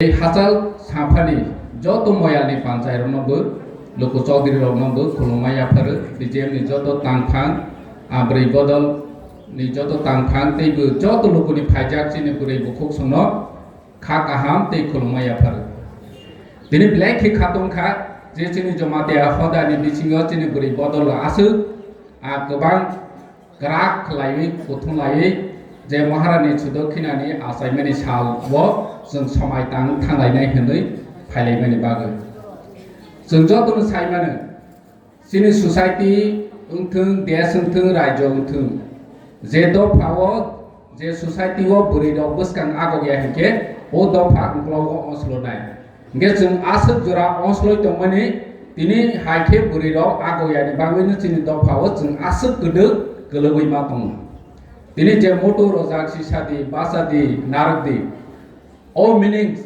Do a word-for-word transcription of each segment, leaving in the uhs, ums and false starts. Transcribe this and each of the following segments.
Tei hachal saphani joto moyalni panchai rokno bo, luku chaudhuri rokno bo khulumma yapharo, B J M ni joto tangphang, ah, bwrwi bodol ni joto tangphang tei bo joto lukuni phaijak chini bwrwi bukhuk songno kha kaham tei khulumma yapharo. Tini belai khe khatungkha je chini Jamatia hodani bisingo chini bwrwi bodol aswk, ah, kwbang kwrak khlaiwi, kuthum laiwi, je Maharani Sudokhinani achaimani sal o chwng somai tang thanglainai hwnwi phailaimani bagwi. Chwng jotono sai mano, chini society wngthwng, desh wngthwng, rajyo wngthwng, je dopha o, je society o bwrwi rok bwskang agok ya hinkhe, o dopha uklok o oslonai. Hingke chwng aswk jora osloi tongmani, tini hai khe bwrwi rok agoyani bagwino chini dopha o chwng aswk kwdwk kwlwgwi ma tongo. Tini je moto rojak sisadi, basadi, narwkdi, o meaning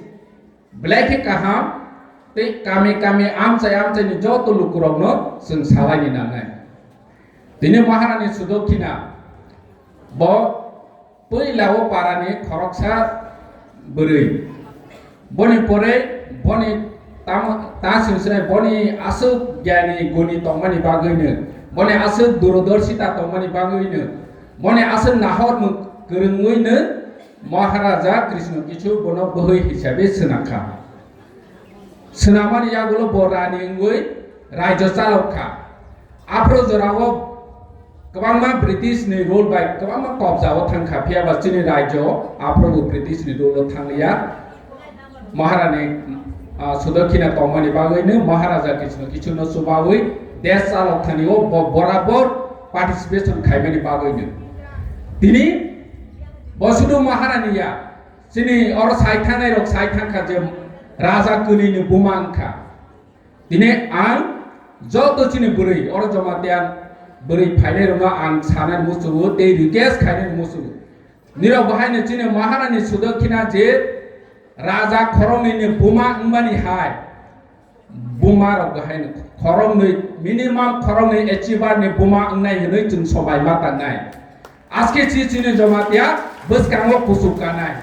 belai khe kaham tei kami kami amchai amchaini joto lukurokno chwng salaini nangnai. Tini Maharani Sudokhina bo puila o parani khoroksa bwrwi. Boni pore boni tamo ta singsinai boni aswk gyani guni tongmani bagwino, boni aswk durodorshita tongmani bagwino, boni aswk nahormung kwrwngwino Maharaja Krishna Kichu bono bwhwi hisabe swnamkha. Swnamani yagulo bo rani wngwi rajyo chalok kha. Aphro jorao kwbangma British ni rule bai kwbangma kobja o thang kha, phiya ba chini rajyo aphro bo British ni rule o thang liya. Maharani, ah, Sudokhina tongmani bagwi no Maharaja Krishna Kichu no chubawi desh chalok thani o bo borabor participation khaimani bagwi no. Tini bo sudu Maharani ya, chini oro sai thangnai rok sai thang kha je raja kwni ni buma wng kha. Tini ang joto chini bwrwi, oro Jamatia bwrwi phainai rokno ang sanani muchungo tei request khainani muchungo. Nirok bahaino chini Maharani Sudokhina je raja khoroknwi ni buma wngmani hai, buma rok bahaino khoroknwi, minimum khoroknwi achiever ni buma wngnai hwnwi chwng sobai ma tangnai. Aske si chini Jamatia bwskango kuchuk kanai.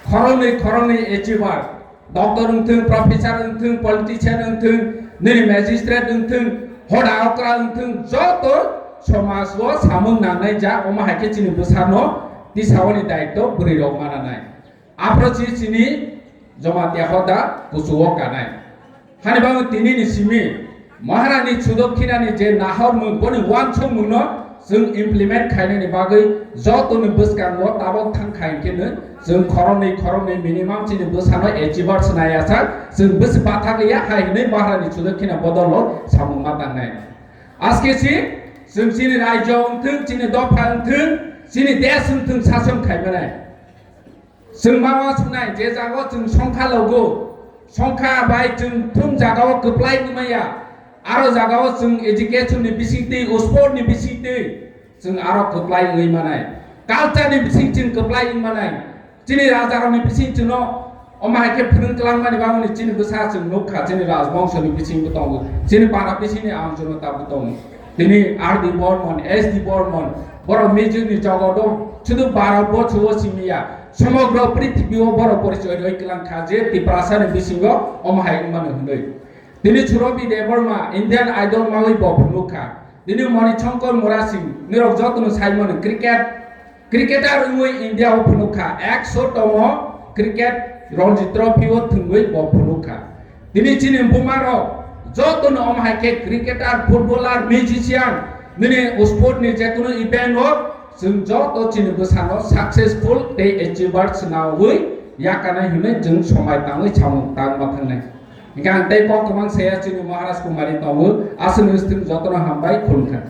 Khoroknwi, khoroknwi achiever, doctor wngthwng, professor wngthwng, politician wngthwng, nini magistrate wngthwng, hoda okra wngthwng, joto somaj o samung nangnai ja, omo hai khe chini bwsano tisao ni daitw bwrwi rok mananai. Aphro si chini Jamatia hoda kuchuk o kanai. Hani bagwi tini ni simi Maharani Sudokhina ni je nahormung, boni uansukmung no chwng implement khainani bagwi jotoni bwskango tabok thang khai khe no chwng khoroknwi khoroknwi minimum chini bwsano achiever swnai ya sak chwng bwswk bathak ya hai hwnwi Maharani Sudokhina bodol o samung ma tangnai. Aske si chwng chini rajyo wngthwng, chini dopha wngthwng, chini desh wngthwng sason khai manai. Chwng ma uansuknai je jaga o chwng songkha logo, songkha bai chwng thum jaga o kwplai wngmaya, aro jaga o chwng education ni bisingtwi, sport ni bisingtwi chwng aro kwplai wngwi manai, culture ni bising chwng kwplai wngwi manai. Chini raja rok ni bising chwngno omo hai khe phwrwng kwlangmani bagwi chini bwsa chwng nukha, chini rajbongso ni bisingo tongo, chini para bisingni amchorno tabuk tongo. Tini R D Bormon, S D Bormon, borok music ni jogoto sudu Bharat borso o simi ya, somogro prithibi o borok porichoi rwi kwlang kha je Tiprasa ni bisingo omo hai wngmano hwnwi. Tini Surobi Debbarma Indian Idol mawi bo phunuk kha. Tini Moni Shankar Murasing nirok jotono saimano cricket Cricketer wngwi India o phunuk kha, ekso tomo cricket Ranji Trophy o thwngwi bo phunuk kha. Tini chini buma rok jotono omo hai khe cricketer, footballer, musician, nini sport ni jekunu event o chwng joto chini bwsano successful tei achiever swnawi yakanai hwnwi chwng somai tangwi samung tangma thangnai. Hingkhe ang tei kok kwbang saya chini Maharaj Kumari tongo, aswk nini jotono hambai khulumkha.